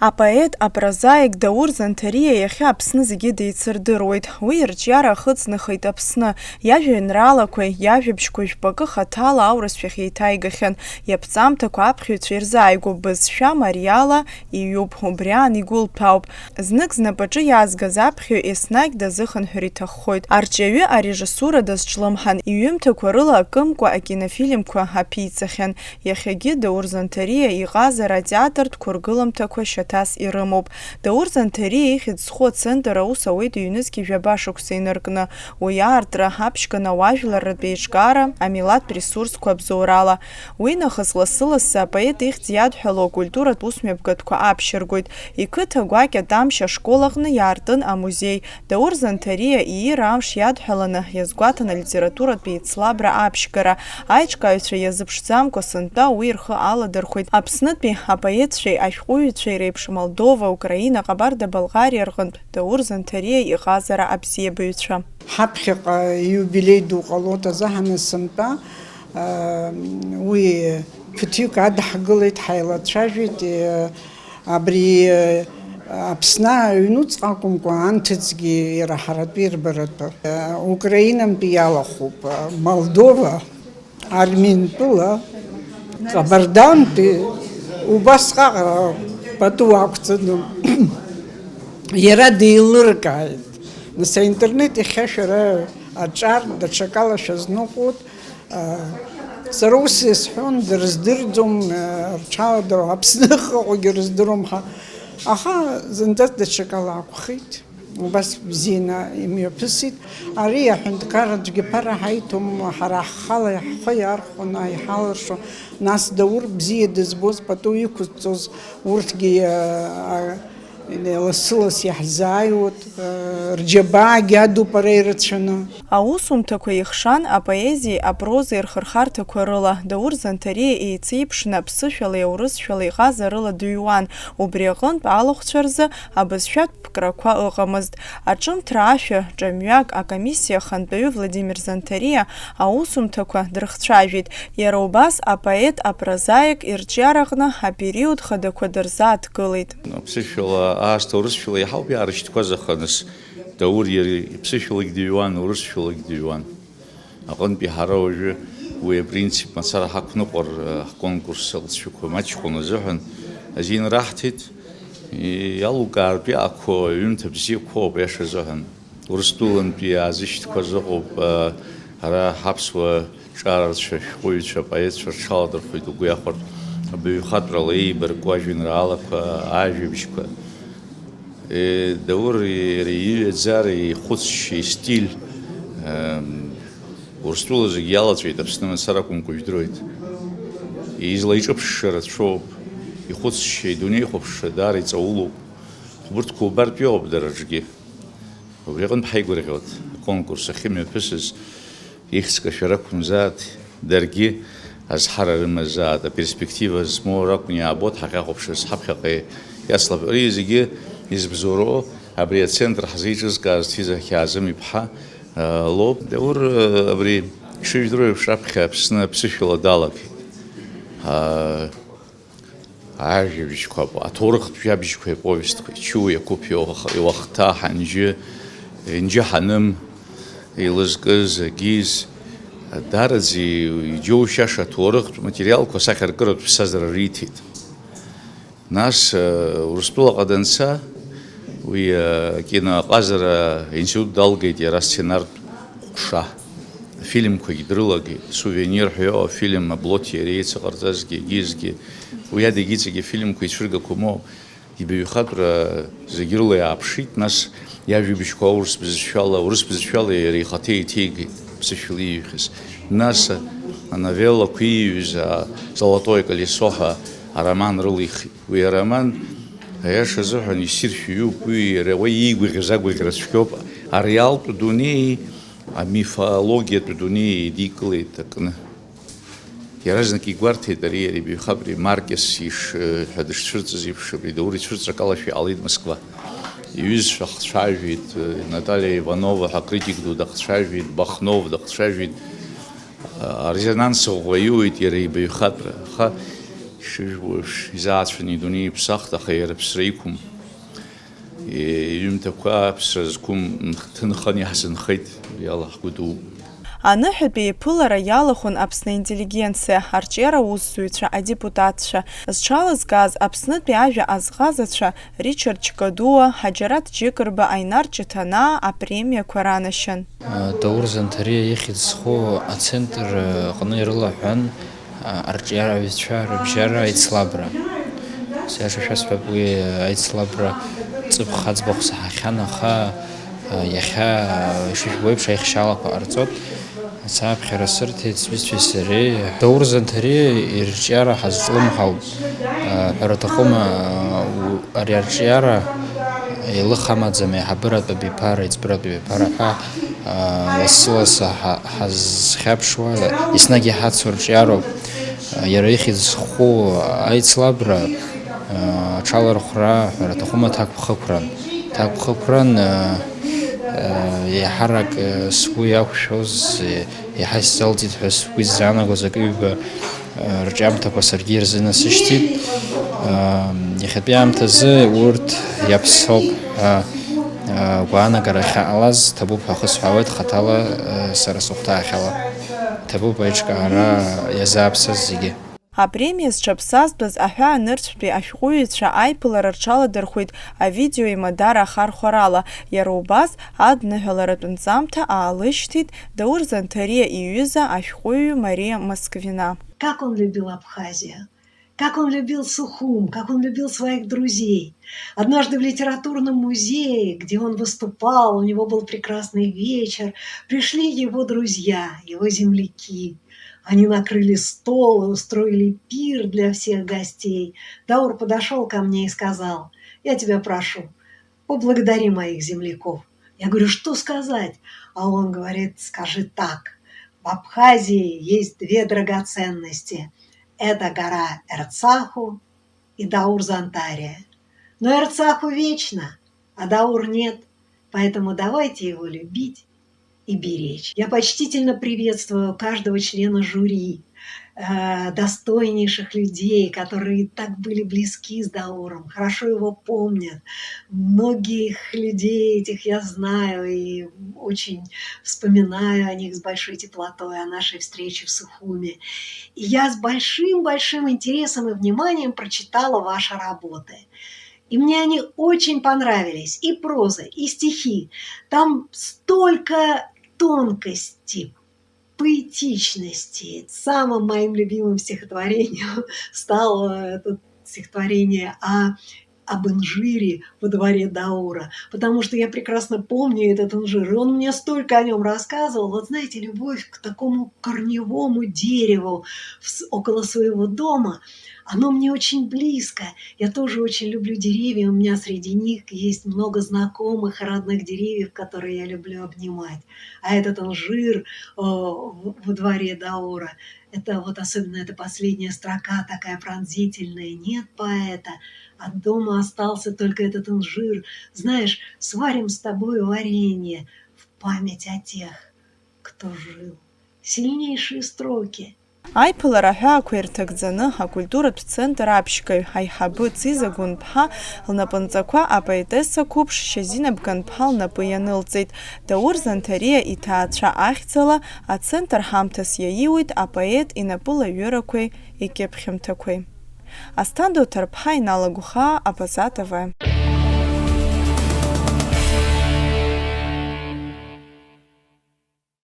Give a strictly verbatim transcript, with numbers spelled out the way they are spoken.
Апоет, апрозаик Даур Занҭариа иахьа Аԥсны зегьы деицырдыруеит. Уи ирҿиара ахыҵнахит Аԥсны, иажәеинраалақәеи иажәабжьқәеи жәпакы хаҭала аурысшәахь еиҭаигахьан. Иаԥҵамҭақәа аԥхьаҩцәа ирзааигәоуп, бызшәа мариала иҩуп, убри аан игәылҭәаауп. Знык знапаҿы иаазгаз аԥхьаҩ еснагь дазыхынҳәыр иҭаххоит. Арҿиаҩы арежиссура дазҿлымҳан, иҩымҭақәа рыла акымкәа акинофильмқәа аԥиҵахьан. Иахьагьы Даур Занҭариа иҟазара атеатртә қәыргыламҭақәа шьаҭас ирымоуп. Даур Занҭариа ихьӡ зху ацентр аус ауеит ҩнызқьи жәаба шықәса инаркны. Уи аартра аԥшьган ауаажәларратә еиҿкаара, амилаҭтә ресурсқәа абзоурала. Уи нахыс лассы-лассы апоет ихьӡ иадҳәало акультуратә усмҩаԥгатәқәа аԥшьыргоит. Иқыҭа гәакьа Тамшь ашкол аҟны иаартын амузеи. Даур Занҭариа иира амш иадҳәаланы иазгәаҭан алитературатә еицлабра аԥшьгара. Аиҿкааҩцәа иазыԥшӡамкәа сынтәа уи рхы аладырхәит. Аԥснытәи апоетцәеи ашәҟәыҩҩцәеи реиԥш Молдова, Украина, Ҟабарда-Балҟариа рҟынтә Даур Занҭариа иҟазара абзиабаҩцәа. Ҳаԥхьаҟа иубилеи ду ҟалоит азыҳәан сынтәа, уи ԥыҭҩык адаҳгылеит, ҳаилацәажәеит, Абри, э, Аԥсны аҩнуҵҟа акәымкәа, анҭыҵгьы иара ҳаратәи ирбаратәы. Э, Украинантәи иалахәуп, э, Молдова, Арментәыла, Ҟабардантәи убасҟак, э, пату ақәҵаны иара деилыркааит. Нас аинтернет иахьа шәара аҿар даҽакала шәазныҟәоит. Сара ус исҳәон, дырыздырӡом, рҽаладырхәон, Аԥсны ахьыҟоугьы рыздыруам ҳәа. Аха зынӡа даҽакала акәхеит. Убас бзианы имҩаԥысит. Ари аҳәынҭқарра аӡәгьы ԥара ҳаиҭом, ҳара ҳхала ҳхы иархәаны иҳалыршо. Нас Даур бзиа дызбоз, пату иқәызҵоз урҭгьы, а, а, Лассы-ласс иаҳзааиуеит, рџьабаагьы адуп ара ирацәаны. Аусумҭақәа ихшан апоезиеи апрозеи рхырхарҭақәа рыла. Даур Занҭариа еицеиԥшны аԥсышәалеи аурысшәалеи ҟазарыла дыҩуан, убри аҟынтә алахәцәа рзы абызшәатә ԥкрақәа ыҟамызт. Аҿымҭра ашәа ҿамҩак акомиссиа ахантәаҩы Владимир Занҭариа аусумҭақәа дрыхцәажәеит. Иара убас апоет, апрозаик ирҿиараҟны апериод хадақәа дырзааҭгылеит. Аԥсышәала аасҭа урысшәала иаҳауп иаарышьҭқәаз, аха нас Даур иара иԥсышәалагь дыҩуан, урысшәалагь дыҩуан. Аҟынтәи ҳара уажәы уи апринцип мацара ҳақәныҟәар, ҳконкурс алҵшәақәа маҷхон азыҳәан азин раҳҭеит. Иалукаартә иаақәоу аҩымҭа бзиақәоуп, аиаша азыҳәан. Урыстәылантәи иаазышьҭқәаз ыҟоуп, ара ҳаԥсуа ҿарацәа, шәҟәыҩҩцәа, апоетцәа рҽаладырхәит угәы иахәартә, абаҩхатәрала еибарку ажәеинраалақәа, ажәабжьқәа. Е, Даур иара иҩаӡара, ихәыцшьа, истиль, ем, Урыстәыла зегь иалаҵәеит, Аԥсны мацара акәымкәа жәдыруеит. Излаиҿыԥшша рацәоуп, ихәыцшьа, идунеихәаԥшра даара иҵаулоуп. Ҳбырҭқәа убартә иоуп дара аҿгьы. Убри аҟынтә ҳаигәырӷьоит, аконкурс ахьымҩаԥысыз, ихьӡ кашәар акәымзааит, даргьы азҳара рымазааит, аперспектива змоу ракәны иаабоит ҳахьахәаԥшыз, ҳаԥхьаҟа иацлап-, ари зегьы избзоуроу абри ацентр ҳзеиҿызкааз Ҭиза Хьаазым-иԥҳа, а, лоуп. Даур, а, абри ишыжәдыруа еиԥш, раԥхьа Аԥсны аԥсышәала далагеит. А, Ажәабжьқәа, аҭоурыхтә жәабжьқәеи аповестқәеи, Чу Иақәыԥ иуах-, иуахҭа, Ҳанџьы, Енџьы Ҳаным, Еилызкыз, Агиз, даараӡа иџьоушьаша аҭоурыхтә материалқәа асахьаркыратә ԥсҭазаара риҭеит. Нас, э, Урыстәылаҟа данца, уи, э, акиноҟазара аинститут далгеит иара асценартә ҟәша. Афильмқәагь дрылагеит, Сувенир ҳәа иоуа афильм Аблоҭи иареи еицыҟарҵазгьы, Агизгьы, уи адагьы иҵегь афильмқәа ицәыргақәа моу, ибаҩхатәра зегь рыла иааԥшит, нас иажәабжьқәа аурыс бызшәала, урыс бызшәала иара ихаҭа еиҭеигеит, ԥсышәала ииҩхьаз. Нас ановеллақәа ииҩыз, а, Золотое колесо ҳәа ароман рылихит. Уи ароман, аиаша азыҳәан, иссиршәа иоуп, уи иара уа иигәаӷьыз агәаӷьра цәгьоуп, ареалтә дунеи амифологиатә дунеи еидикылеит акны. Иаразнак игәарҭеит ари иара ибаҩхатәра, Маркес иш-, ҳәа дышцәырҵыз еиԥш, абри Даур ицәырҵрак алашәа иҟалеит Москва. Иҩызцәа хцәажәеит, Наталиа Иванова ҳәа акритик ду дахцәажәеит, Бахнов дахцәажәеит. Арезонанс ӷәӷәа иуеит иара ибаҩхатәра. Аха Шыжәбо еиԥш, изаацәаны идунеи иԥсахт, аха иара аԥсра иқәым. Иҩымҭақәа аԥсра зқәым нх-, ҭынхан иаҳзынхеит, уи ала ҳгәы дууп. Аныҳәатәи еиԥылара иалахәын Аԥсны аинтеллигенциа, арҿиара усзуҩцәа, адепутатцәа, зҽалызкааз Аԥснытәи ажәа азҟазацәа Ричард Чкадуа, Ҳаџьараҭ Џьыкырба, Аинар Ҷыҭанаа апремиақәа ранашьан. Даур Занҭариа ихьӡ зху ацентр аҟны ирылаҳәан, арҿиараҩцәа рыбжьара аицлабра. Сиаша шәасҳәап, уи аицлабра ҵыԥх аӡбахә саҳахьан, аха иахьа, ишыжәбо еиԥш, аихшьаалақәа ҟарҵоит. Сааԥхьара сырҭеит сҩызцәеи сареи. Даур Занҭариа ирҿиара ҳазҿлымҳауп. Ҳәара аҭахума, ари арҿиара еилых амаӡам, аиҳабыратә абиԥара, аиҵбыратә абиԥара ҳәа, лассы-лассы ҳа-, ҳазхьаԥшуа, еснагь иҳацу рҿиароуп. Иара ихьӡ зху аицлабра, аҽалархәра, ҳәара аҭахума, ҭакԥхықәран. Ҭакԥхықәран, еиҳарак сгәы иақәшәоз, еиҳа исзалҵит ҳәа сгәы иззаанагоз акы-ҩба рҿиамҭақәа саргьы ирзынасышьҭит. Иахьатәи аамҭазы урҭ иаԥсоуп ҳәа гәаанагара ахьаҟалаз ҭабуп ҳәа ахысҳәаауеит хаҭала, сара сыхәҭаахьала. Ҭабуп аиҿкаара иазааԥсаз зегьы. Апремиа зҽаԥсазтәыз аҳәаанырцәтәи ашәҟәыҩҩцәа аиԥылара рҽаладырхәит авидео имадара ахархәарала, иара убас адныҳәаларатә нҵамҭа аалышьҭит Даур Занҭариа иҩыза ашәҟәыҩҩы Мария Москвина. Как он любил Абхазию, как он любил Сухум, как он любил своих друзей. Однажды в литературном музее, где он выступал, у него был прекрасный вечер, пришли его друзья, его земляки. Они накрыли стол и устроили пир для всех гостей. Даур подошёл ко мне и сказал: «Я тебя прошу, поблагодари моих земляков». Я говорю: «Что сказать?» А он говорит: «Скажи так: в Абхазии есть две драгоценности. Это гора Эрцаху и Даур Зантария. Но Эрцаху вечна, а Даур нет, поэтому давайте его любить и беречь». Я почтительно приветствую каждого члена жюри, э, достойнейших людей, которые так были близки с Дауром, хорошо его помнят. Многих людей этих я знаю и очень вспоминаю о них с большой теплотой, о нашей встрече в Сухуме. И я с большим-большим интересом и вниманием прочитала ваши работы. И мне они очень понравились, и проза, и стихи. Там столько тонкости, поэтичности. Самым моим любимым стихотворением стало это стихотворение о, об инжире во дворе Даура, потому что я прекрасно помню этот инжир, и он мне столько о нём рассказывал. Вот знаете, любовь к такому корневому дереву в с-, около своего дома, оно мне очень близко. Я тоже очень люблю деревья, у меня среди них есть много знакомых и родных деревьев, которые я люблю обнимать. А этот инжир, э, в-, во дворе Даура, это вот особенно эта последняя строка такая пронзительная: «Нет поэта, от дома остался только этот инжир. Знаешь, сварим с тобой варенье в память о тех, кто жил». Сильнейшие строки. Аиԥылара аҳәаақәа ирҭагӡаны, акультуратә центр аԥшьгаҩ аиҳабы Циза Гәынԥҳа лнапынҵақәа апоетесса қәыԥш Шьазина Бганԥҳа лнапы ианылҵеит. Даур Занҭариа иҭаацәа ахьӡала ацентр ҳамҭас иаиуит апоет инапылаҩырақәеи икьыԥхьымҭақәеи. Асҭанда Уҭарԥҳа, Инал Агәхаа, Абаза Т В.